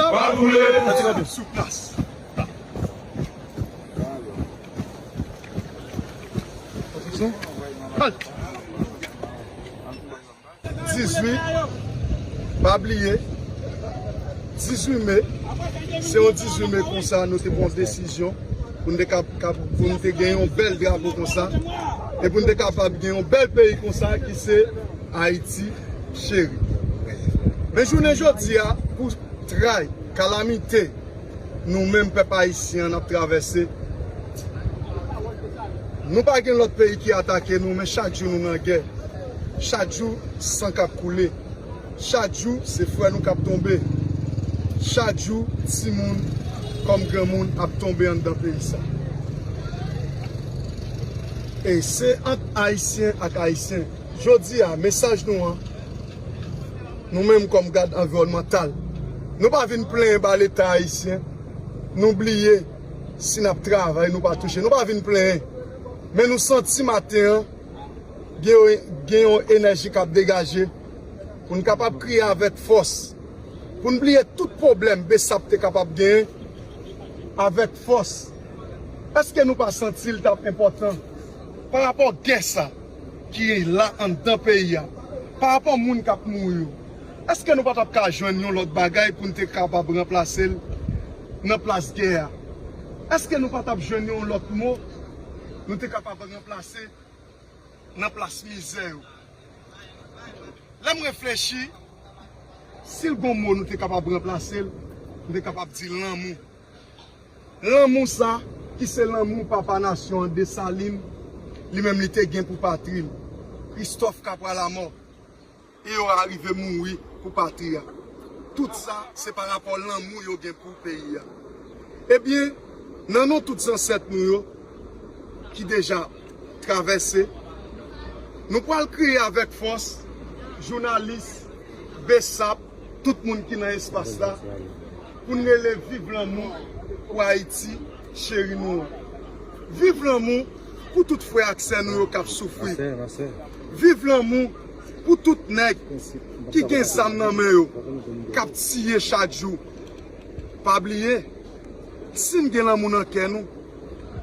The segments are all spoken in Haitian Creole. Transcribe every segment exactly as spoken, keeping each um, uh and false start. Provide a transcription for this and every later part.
sa. Pa boule. Sou plas. Dizwit, pa bliye, dizwit me, se yon dizwit me konsa nou te pran desizyon pou n te kab, kab, pou n te gen yon bèl drapo konsa, e pou n te kapab gen yon bèl peyi konsa ki se Ayiti cheri. Men jounen jodi a, pou tray, kalamite, nou menm pèp ayisyen an ap travèse. Nou pa gen lòt peyi ki atake nou, men chak jou nou nan gè. Chak jou, san k ap koule. Chak jou, se frè nou k ap tonbe. Chak jou, timoun kòm granmoun ap tonbe anndan peyi sa. E se ant ayisyen ak ayisyen. Jodi a, mesaj nou an, nou menm kòm gad anviwònmantal, Nou pa vin plenyen ba Leta ayisyen. Nou bliye si n ap travay, nou pa touche. Nou pa vin plenyen. Men nou santi maten an, gen yon, gen yon enèji k ap degaje pou n kapab kriye avèk fòs. Pou n bliye tout pwoblèm Besap te kapab genyen avèk fòs. Èske nou pa santi l t ap enpòtan pa rapò gè sa ki la anndan peyi a, pa rapò moun k ap mouri yo? Èske nou pa t ap ka jwenn yon lòt bagay pou n te kapab ranplase l nan plas gè a? Èske nou pa t ap jwenn yon lòt mo nou te kapab ranplase nan plas mizè yo? Lè m reflechi, si l gon mo nou te kapab ranplase l, nou te kapab di lanmou. Lanmou sa, ki se lanmou papa nasyon an, Desalin, li menm li te gen pou patri l. Kristòf Kapwa Lamò, e yo arive mouri pou patri a. Tout sa, se pa rapò lanmou yo gen pou peyi a. Ebyen, nan non tout zansèt nou yo, ki deja travèse, nou pral kriye avèk fòs, jounalis, Besap, tout moun ki nan espas la, pou n rele viv lanmou pou Ayiti cheri nou an. Viv lanmou pou tout frè ak sè nou yo k ap soufri. Viv lanmou pou tout nèg ki gen zam nan men yo, k ap tiye chak jou. Pa bliye, si n gen lanmou nan kè nou,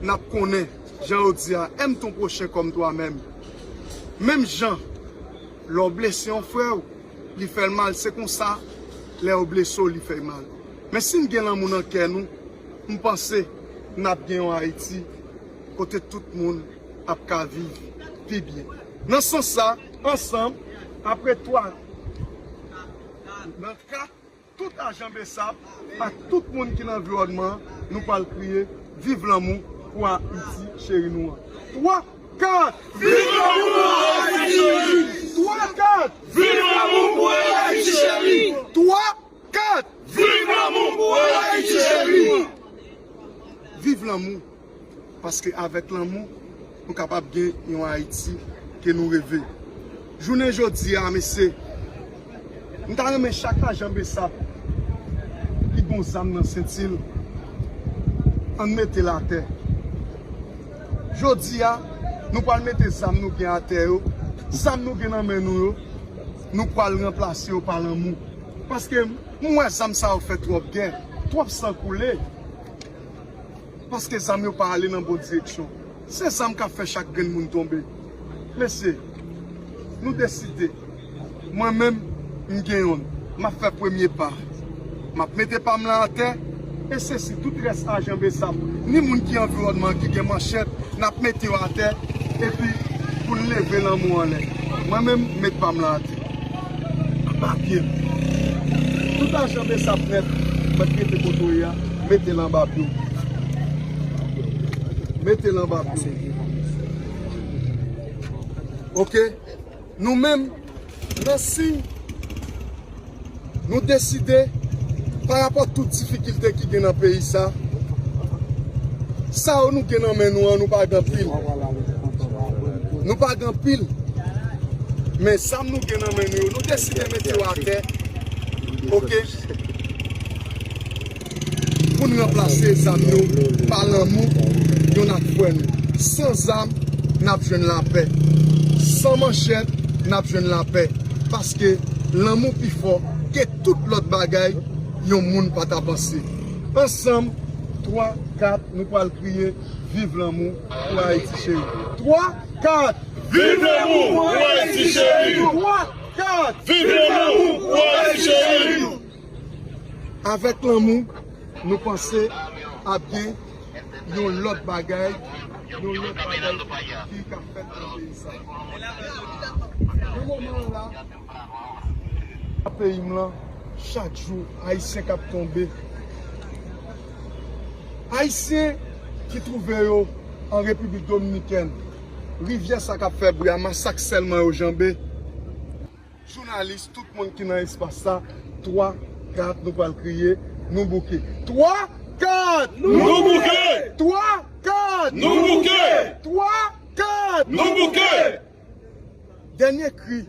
n ap konnen, jan yo di a, aime ton prochain comme toi-même. Menm jan, lè w blese yon frè w, li fè l mal, se konsa, lè yo blese w, li fè mal. Men si n gen lanmou nan kè nou, m panse n ap gen yon Ayiti kote tout moun ap ka viv pi byen. Nan sans sa, ansanm, apre twa, nan kat, tout ajan Besap ak tout moun ki nan anviwònman an, nou pral kriye viv lanmou pou Ayiti cheri nou an. Twa, kat! Viv lanmou pou Ayiti cheri! Twa, kat! Viv lanmou pou Ayiti cheri! Twa, kat! Viv lanmou pou Ayiti cheri! Viv lanmou! Paske avèk lanmou, nou kapab gen yon Ayiti ke nou reve. Jounen jodi a, mesye, m ta renmen chak ajan Besap ki gon zam nan senti l, ann mete l atè. Jodi a, nou pral mete zam nou gen atè yo, zam nou gen nan men nou yo, nou pral ranplase yo pa lanmou. Paske m wè zam sa yo fè twòp gè, twòp san koule. Paske zam yo pa ale nan bon direksyon. Se zam k ap fè chak grenn moun tonbe. Mesye, nou deside. Mwen menm, m gen yonn. M ap fè premye pa. M ap mete pa m lan atè. E se si tout rès ajan Besap, ni moun ki anviwònman ki gen manchèt, n ap mete yo atè. Epi, pou n leve lanmou anlè. Mwen menm, m met pa m lan atè. Anba pye m. Tout ajan Besap nèt, mwen rete kote w ye a, mete l anba pye w. Mete l anba pye w. Oke? Nou menm, nan siy, nou deside, pa rapò tout difikilte ki gen nan peyi sa, sa yo nou gen nan men nou an, nou pa gen anpil. Nou pa gen anpil. Men zam nou gen nan men nou yo, nou deside mete yo atè. Oke? Pou n ranplase zam yo pa lanmou youn ak frè nou. San zam, n ap jwenn lapè. San manchèt, n ap jwenn lapè. Paske lanmou pi fò ke tout lòt bagay yon moun pa ta panse. Ansanm, twa, kat, nou pral kriye, viv lanmou pou Ayiti cheri. Twa, kat! Viv lanmou pou Ayiti cheri! Twa, kat! Viv lanmou pou Ayiti cheri! Avèk lanmou, nou panse ap gen yon lòt bagay, yon lòt bagay ki ka fèt nan peyi sa. Nan moman an la, nan peyi m lan, chak jou, Ayisyen k ap tonbe. Ayisyen ki twouve yo an Repiblik Dominikèn, rivyè sa k ap fè bri a, masak sèlman yo janbe. Jounalis, tout moun ki nan espas sa, twa, kat, nou pral kriye, nou bouke. Twa, kat! Nou bouke! Twa, kat! Nou bouke! Twa, kat! Nou bouke! Dènye kri,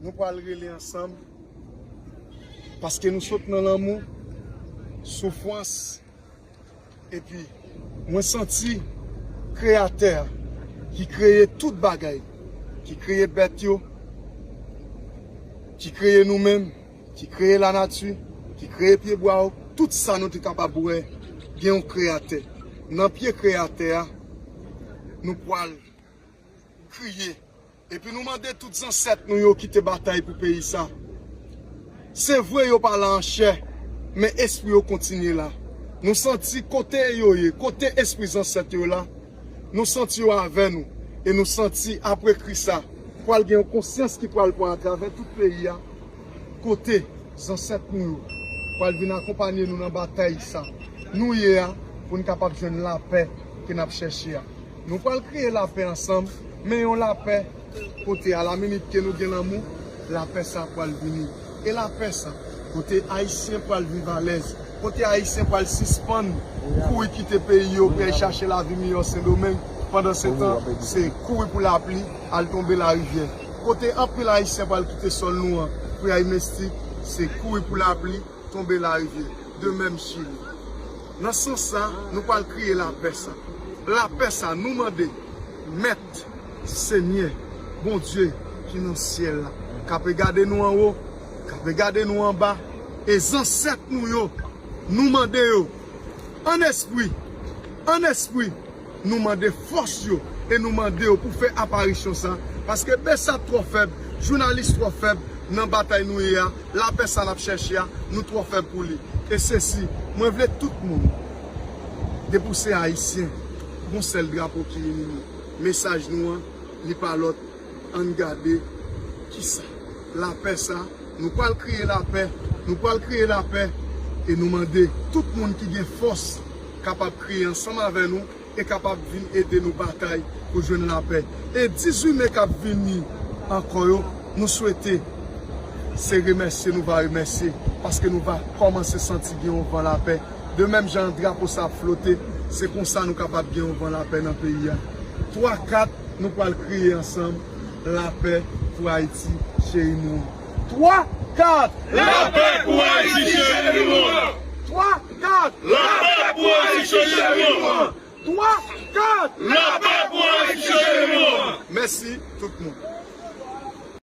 nou pral rele ansanm. Paske nou sot nan lanmou, soufrans, epi mwen santi Kreyatè a ki kreye tout bagay, ki kreye bèt yo, ki kreye nou menm, ki kreye lanati, ki kreye pyebwa yo, tout sa nou te kapab wè, gen yon Kreyatè. Nan pye Kreyatè a, nou pral kriye. Epi nou mande tout zansèt nou yo ki te batay pou peyi sa. Se vre yo pa la an chè, men espri yo kontinye la. Nou santi kote yo ye, kote espri zansèt yo la, nou santi yo avè nou. E nou santi apre kri sa, pral gen yon konsyans ki pral pran atravè tout peyi a, kote zansèt nou yo pral vin akonpanye nou nan batay sa nou ye a, pou n kapab jwenn lapè ke n ap chèche a. Nou pral kreye lapè ansanm, men yon lapè kote a la minit ke nou gen lanmou, lapè sa pral vini. E lapè sa, kote Ayisyen pral viv alèz, kote Ayisyen pral sispann kouri kite peyi yo pou y al chache lavi miyò Sendomeng, pandan se tan, se kouri pou lapli, al tonbe larivyè. Kote anpil Ayisyen pral kite sòl nou an pou y al envesti, se kouri pou lapli, tonbe larivyè. De menm Chili. Nan sans sa, nou pral kriye lapè sa. Lapè sa, nou mande, Mèt, Senyè, Bondye ki nan syèl la, k ap regade nou anwo, k ap regade nou anba, e zansèt nou yo, nou mande yo, an espri, an espri, nou mande fòs yo, e nou mande yo pou fè aparisyon sa, paske Bsap twò fèb, jounalis twò fèb nan batay nou ye a, lapè sa n ap chèche a, nou twò fèb pou li. E sesi, mwen vle tout moun, depi w se Ayisyen, gon sèl drapo ki ini nou. Mesaj nou an, li pa lòt, ann gade kisa. Lapè sa, nou pral kriye lapè, nou pral kriye lapè, e nou mande tout moun ki gen fòs kapab kriye ansanm avè nou e kapab vin ede nou batay pou jwenn lapè. E dizuit me k ap vini ankò yo, nou swete se remèsye nou va remèsye, paske nou va kòmanse santi gen yon van lapè. De menm jan drapo sa ap flote, se konsa nou kapab gen yon van lapè nan peyi a. Twa, kat, nou pral kriye ansanm, lapè pou Ayiti cheri nou an. Twa, kat! Lapè pou Ayiti cheri nou an! Twa, kat! Lapè pou Ayiti cheri nou an! Twa, kat! Lapè pou Ayiti cheri nou an! Mèsi tout moun.